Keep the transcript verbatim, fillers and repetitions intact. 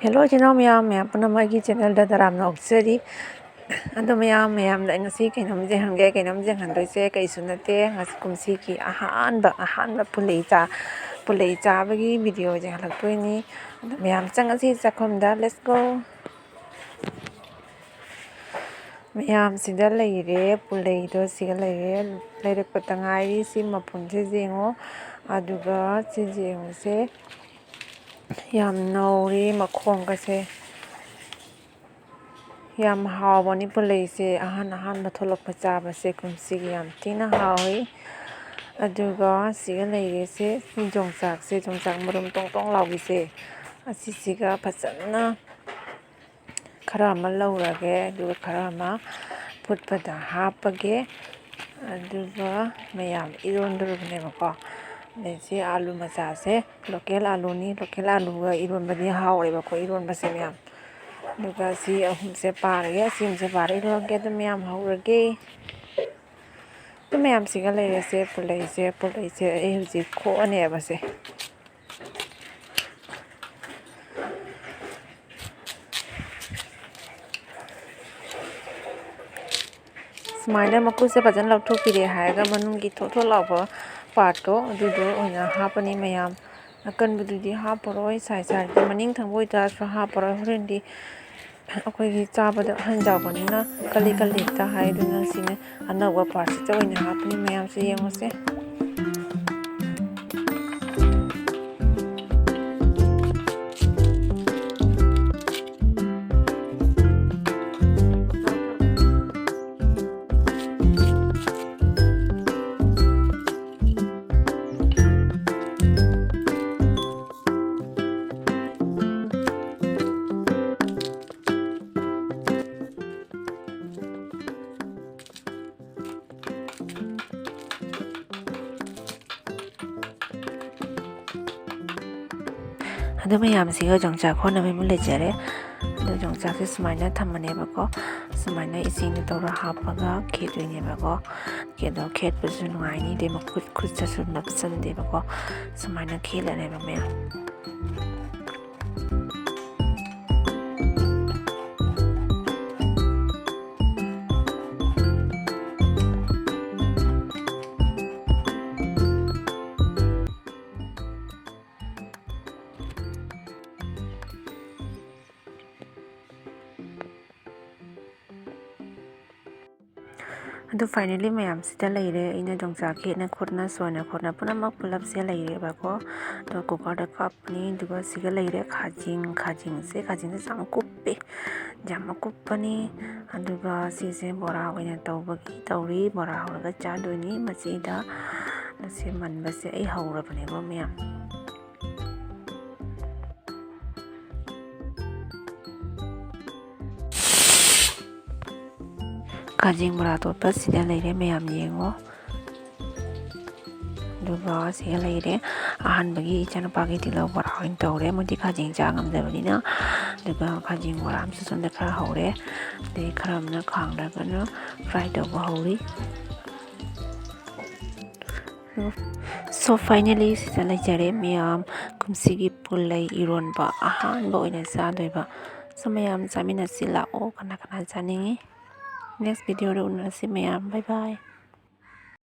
Hello ꯏꯆꯤꯟ ꯏꯅꯥꯎ ꯃꯌꯥꯝ, ꯃꯌꯥꯝ ꯄꯨꯝꯅꯃꯛ ꯑꯩꯒꯤ ꯆꯦꯅꯦꯜꯗ ꯇꯔꯥꯝꯅ ꯑꯣꯛꯆꯔꯤ꯫ ꯑꯗꯣ ꯃꯌꯥꯝ, ꯃꯌꯥꯝꯗ ꯑꯩ ꯉꯁꯤ ꯀꯩꯅꯣꯝ ꯌꯦꯡꯍꯟꯒꯦ, ꯀꯩꯅꯣꯝ ꯌꯦꯡꯍꯟꯗꯣꯏꯁꯦ ꯀꯩꯁꯨ ꯅꯠꯇꯦ꯫ ꯉꯁꯤ ꯀꯨꯝꯁꯤꯒꯤ ꯑꯍꯥꯟꯕ, ꯑꯍꯥꯟꯕ ꯄꯨꯂꯩ ꯆꯥ-, ꯄꯨꯂꯩ ꯆꯥꯕꯒꯤ ꯚꯤꯗꯤꯑꯣ ꯌꯦꯡꯍꯜꯂꯛꯇꯣꯏꯅꯤ꯫ ꯑꯗꯣ ꯃꯌꯥꯝ ꯆꯪꯉꯁꯤ ꯆꯥꯛꯈꯨꯝꯗ, let's go꯫ ꯃꯌꯥꯝ ꯁꯤꯗ ꯂꯩꯔꯦ, ꯄꯨꯂꯩꯗꯣ ꯁꯤꯒ ꯂꯩꯔꯦ꯫ ꯂꯩꯔꯛꯄꯇ ꯉꯥꯏꯔꯤ꯫ ꯁꯤ ꯃꯄꯨꯟꯁꯦ ꯌꯦꯡꯉꯣ꯫ ꯑꯗꯨꯒ ꯁꯤ ꯌꯦꯡꯉꯨꯁꯦ꯫ ꯌꯥꯝ ꯅꯧꯔꯤ ꯃꯈꯣꯡꯒꯁꯦ꯫ ꯌꯥꯝ ꯍꯥꯎꯕꯅꯤ ꯄꯨꯂꯩꯁꯦ꯫ ꯑꯍꯥꯟ ꯑꯍꯥꯟꯕ ꯊꯣꯛꯂꯛꯄ ꯆꯥꯕꯁꯦ ꯀꯨꯝꯁꯤꯒꯤ ꯌꯥꯝ ꯊꯤꯅ ꯍꯥꯎꯏ꯫ ꯑꯗꯨꯒ ꯁꯤꯒ ꯂꯩꯔꯤꯁꯦ ꯌꯣꯡꯆꯥꯛꯁꯦ, ꯌꯣꯡꯆꯥꯛ ꯃꯔꯨꯝ ꯇꯣꯡ ꯇꯣꯡ ꯂꯥꯎꯕꯤꯁꯦ꯫ ꯑꯁꯤꯁꯤꯒ ꯐꯖꯅ ꯈꯔ ꯑꯃ ꯂꯧꯔꯒꯦ, ꯑꯗꯨꯒ ꯈꯔ ꯑꯃ ꯐꯨꯠꯄꯗ ꯍꯥꯞꯄꯒꯦ꯫ ꯑꯗꯨꯒ ꯃꯌꯥꯝ ꯏꯔꯣꯟꯗꯣꯔꯤꯕꯅꯦꯕꯀꯣ꯫ ꯑꯗꯩꯁꯤ ꯑꯥꯂꯨ ꯃꯆꯥꯁꯦ, ꯂꯣꯀꯦꯜ ꯑꯥꯂꯨꯅꯤ꯫ ꯂꯣꯀꯦꯜ ꯑꯥꯂꯨꯒ ꯏꯔꯣꯟꯕꯗꯤ ꯍꯥꯎꯔꯦꯕꯀꯣ, ꯏꯔꯣꯟꯕꯁꯦ ꯃꯌꯥꯝ꯫ ꯑꯗꯨꯒ ꯁꯤ ꯑꯍꯨꯝꯁꯦ ꯄꯥꯔꯒꯦ, ꯑꯁꯤ ꯑꯍꯨꯝꯁꯦ ꯄꯥꯔꯒ ꯏꯔꯣꯟꯒꯦ꯫ ꯑꯗꯨ ꯃꯌꯥꯝ ꯍꯧꯔꯒꯦ꯫ ꯑꯗꯨ ꯃꯌꯥꯝꯁꯤꯒ ꯂꯩꯔꯁꯦ, ꯄꯨꯂꯩꯁꯦ, ꯄꯨꯂꯩꯁꯦ ꯑꯩ ꯍꯧꯖꯤꯛ ꯈꯣꯛꯑꯅꯦꯕꯁꯦ꯫ ꯁꯨꯃꯥꯏꯅ ꯃꯀꯨꯁꯦ ꯐꯖꯅ ꯂꯧꯊꯣꯛꯄꯤꯔꯦ ꯍꯥꯏꯔꯒ ꯃꯅꯨꯡꯒꯤ ꯊꯣꯠ ꯊꯣꯠ ꯂꯥꯎꯕ ꯄꯥꯔꯠꯇꯣ, ꯑꯗꯨꯗꯣ ꯑꯣꯏꯅ ꯍꯥꯞꯄꯅꯤ ꯃꯌꯥꯝ꯫ ꯑꯀꯟꯕꯗꯨꯗꯤ ꯍꯥꯞꯄꯔꯣꯏ, ꯁꯥꯏ ꯁꯥꯏꯒꯤ ꯃꯅꯤꯡ ꯊꯪꯕ ꯑꯣꯏꯇꯥꯔꯁꯨ ꯍꯥꯞꯄꯔꯣꯏ꯫ ꯍꯣꯔꯦꯟꯗꯤ ꯑꯩꯈꯣꯏꯒꯤ ꯆꯥꯕꯗ ꯑꯍꯟ ꯌꯥꯎꯕꯅꯤꯅ ꯀꯜꯂꯤ ꯀꯜꯂꯤ ꯍꯦꯛꯇ ꯍꯥꯏ꯫ ꯑꯗꯨꯅ ꯁꯤꯅ ꯑꯅꯧꯕ ꯄꯥꯔꯠꯁꯤꯗ ꯑꯣꯏꯅ ꯍꯥꯞꯄꯅꯤ꯫ ꯃꯌꯥꯝꯁꯦ ꯌꯦꯡꯉꯨꯁꯦ꯫ ꯑꯗꯨ ꯃꯌꯥꯝꯁꯤꯒ ꯌꯣꯡꯆꯥꯛ ꯈꯣꯠꯅꯕ ꯑꯃ ꯂꯩꯖꯔꯦ꯫ ꯑꯗꯣ ꯌꯣꯡꯆꯥꯛꯁꯦ ꯁꯨꯃꯥꯏꯅ ꯊꯝꯃꯅꯦꯕꯀꯣ꯫ ꯁꯨꯃꯥꯏꯅ ꯏꯁꯤꯡꯗ ꯇꯧꯔ ꯍꯥꯞꯄꯒ ꯈꯦꯠꯇꯣꯏꯅꯦꯕꯀꯣ꯫ ꯈꯦꯠꯇꯣ ꯈꯦꯠꯄꯁꯨ ꯅꯨꯡꯉꯥꯏꯅꯤ, ꯑꯗꯩ ꯃꯈꯨꯠ ꯈꯨꯠꯇꯁꯨ ꯅꯞꯁꯟꯗꯦꯕꯀꯣ꯫ ꯁꯨꯃꯥꯏꯅ ꯈꯦꯠꯂꯅꯦꯕ ꯃꯌꯥꯝ꯫ ꯑꯗꯨ finally ꯃꯌꯥꯝꯁꯤꯗ ꯂꯩꯔꯦ꯫ ꯑꯩꯅ ꯌꯣꯡꯆꯥꯛ ꯈꯦꯠꯅ ꯈꯨꯠꯅ ꯁꯣꯏꯅ ꯈꯣꯠꯅ ꯄꯨꯝꯅꯃꯛ ꯄꯨꯂꯞꯁꯦ ꯂꯩꯔꯦꯕꯀꯣ꯫ ꯑꯗꯣ cookerꯗ ꯀꯥꯞꯄꯅꯤ꯫ ꯑꯗꯨꯒ ꯁꯤꯒ ꯂꯩꯔꯦ ꯈꯥꯖꯤꯡ꯫ ꯈꯥꯖꯤꯡꯁꯦ, ꯈꯥꯖꯤꯡꯁꯦ ꯌꯥꯝ ꯀꯨꯞꯄꯦ, ꯌꯥꯝ ꯑꯀꯨꯞꯄꯅꯤ꯫ ꯑꯗꯨꯒ ꯁꯤꯁꯦ ꯕꯣꯔꯥ ꯑꯣꯏꯅ ꯇꯧꯕꯒꯤ ꯇꯧꯔꯤ꯫ ꯕꯣꯔꯥ ꯍꯧꯔꯒ ꯆꯥꯗꯣꯏꯅꯤ꯫ ꯃꯁꯤꯗ ꯁꯦꯝꯃꯟꯕꯁꯦ ꯑꯩ ꯍꯧꯔꯕꯅꯦꯕ ꯃꯌꯥꯝ꯫ ꯈꯥꯖꯤꯡ ꯕꯣꯔꯥ ꯇꯣꯠꯄ ꯁꯤꯗ ꯂꯩꯔꯦ, ꯃꯌꯥꯝ ꯌꯦꯡꯉꯣ꯫ ꯑꯗꯨꯒ ꯁꯤꯒ ꯂꯩꯔꯦ꯫ ꯑꯍꯥꯟꯕꯒꯤ ꯏꯆꯥꯅꯨꯄꯥꯒꯤ ꯇꯤꯜꯍꯧ ꯕꯣꯔꯥ ꯑꯣꯏꯅ ꯇꯧꯔꯦ, ꯃꯣꯏꯗꯤ ꯈꯥꯖꯤꯡ ꯆꯥ ꯉꯝꯗꯕꯅꯤꯅ꯫ ꯑꯗꯨꯒ ꯈꯥꯖꯤꯡ ꯕꯣꯔꯥ ꯑꯃꯁꯨ ꯁꯣꯝꯗ ꯈꯔ ꯍꯧꯔꯦ꯫ ꯑꯗꯩ ꯈꯔ ꯑꯃꯅ ꯈꯥꯡꯗ ꯀꯟꯅ fry ꯇꯧꯕ ꯍꯧꯔꯤ꯫ So finally ꯁꯤꯗ ꯂꯩꯖꯔꯦ ꯃꯌꯥꯝ, ꯀꯨꯝꯁꯤꯒꯤ ꯄꯨꯜꯂꯩ ꯏꯔꯣꯟꯕ ꯑꯍꯥꯟꯕ ꯑꯣꯏꯅ ꯆꯥꯗꯣꯏꯕ꯫ So ꯃꯌꯥꯝ ꯆꯥꯃꯤꯟꯅꯁꯤ ꯂꯥꯛꯑꯣ, ꯀꯅꯥ ꯀꯅꯥ ꯆꯥꯅꯤꯡꯉꯤ꯫ Next videoꯗ ꯎꯅꯔꯁꯤ ꯃꯌꯥꯝ, bye bye꯫